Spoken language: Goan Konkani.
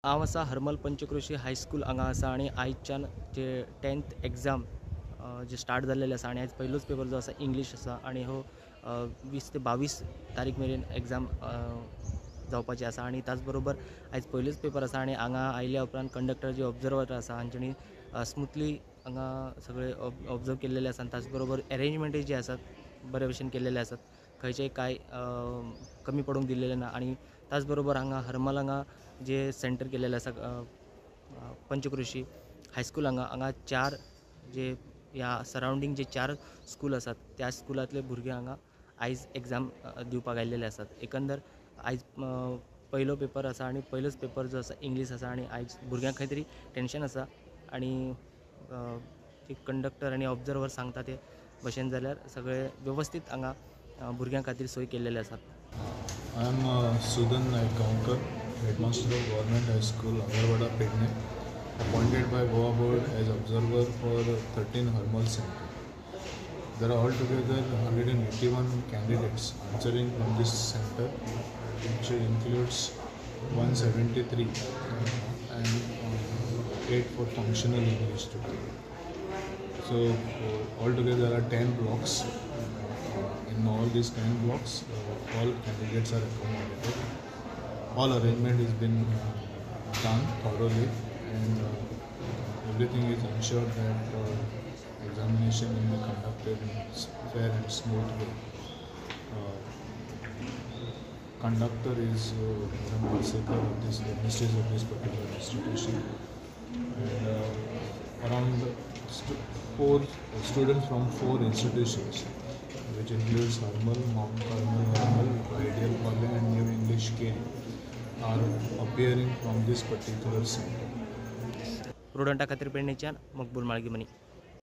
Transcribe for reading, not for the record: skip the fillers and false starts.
हांव आसा हरमल पंचक्रोशी हायस्कूल हांगा आसा आनी आयच्यान जे 10th exam जे स्टार्ट जाल्लेले आसा आनी आयज पयलोच पेपर जो आसा इंग्लीश आसा आनी हो 20 ते 22 तारीख मेरेन एग्जाम जावपाची आसा. आनी त्याच बरोबर आयज पयलोच पेपर आसा आनी हांगा आयल्या उपरांत कंडक्टर जे ऑब्जर्वर आसा हांच्यानी स्मुथली हांगा सगळे ऑब्जर्व केल्लेले आसा. आनी त्याच बरोबर एरेंजमेंटूय जे आसात बरे भशेन केल्लेले आसात, खंयचेय कांय कमी पडूंक दिल्लेलें ना. आनी त्याच बरोबर हांगा हरमल हांगा जे सेंटर केल्लेलें आसा पंचक्रोशी हायस्कूल हांगा हांगा चार जे ह्या सरावंडींग जे चार स्कूल आसात त्या स्कुलांतले भुरगे हांगा आयज एग्जाम दिवपाक आयिल्ले आसात. एकंदर आयज पयलो पेपर आसा आनी पयलोच पेपर जो आसा इंग्लीश आसा आनी आयज भुरग्यांक खंय तरी टेंशन आसा आनी कंडक्टर आनी ऑब्जर्वर सांगता ते भशेन जाल्यार सगळे वेवस्थीत हांगा भुरग्यां खातीर सोय केल्लेले आसात. I am Sudan Naik Gaonkar, headmaster of Government High School, Agarwada, Pedne, appointed by Goa Board as observer for 13 Harmal Center. There are altogether 181 candidates answering from this center, which includes 173 and 8 for functional English today. So altogether there are 10 blocks. In all these 10 blocks, all candidates are accommodated. All arrangement has been done thoroughly, and everything is ensured that examination will be conducted in fair and smooth way. Conductor is Madam Parsekar of this, the mistress of this particular institution, and around 4 students from 4 institutions, which includes Harmal, Mount Carmel Harmal, Ideal College and New English Keri, are appearing from this particular center. प्रुडंटा खातीर पेडणेच्यान मकबूल माळगीमनी.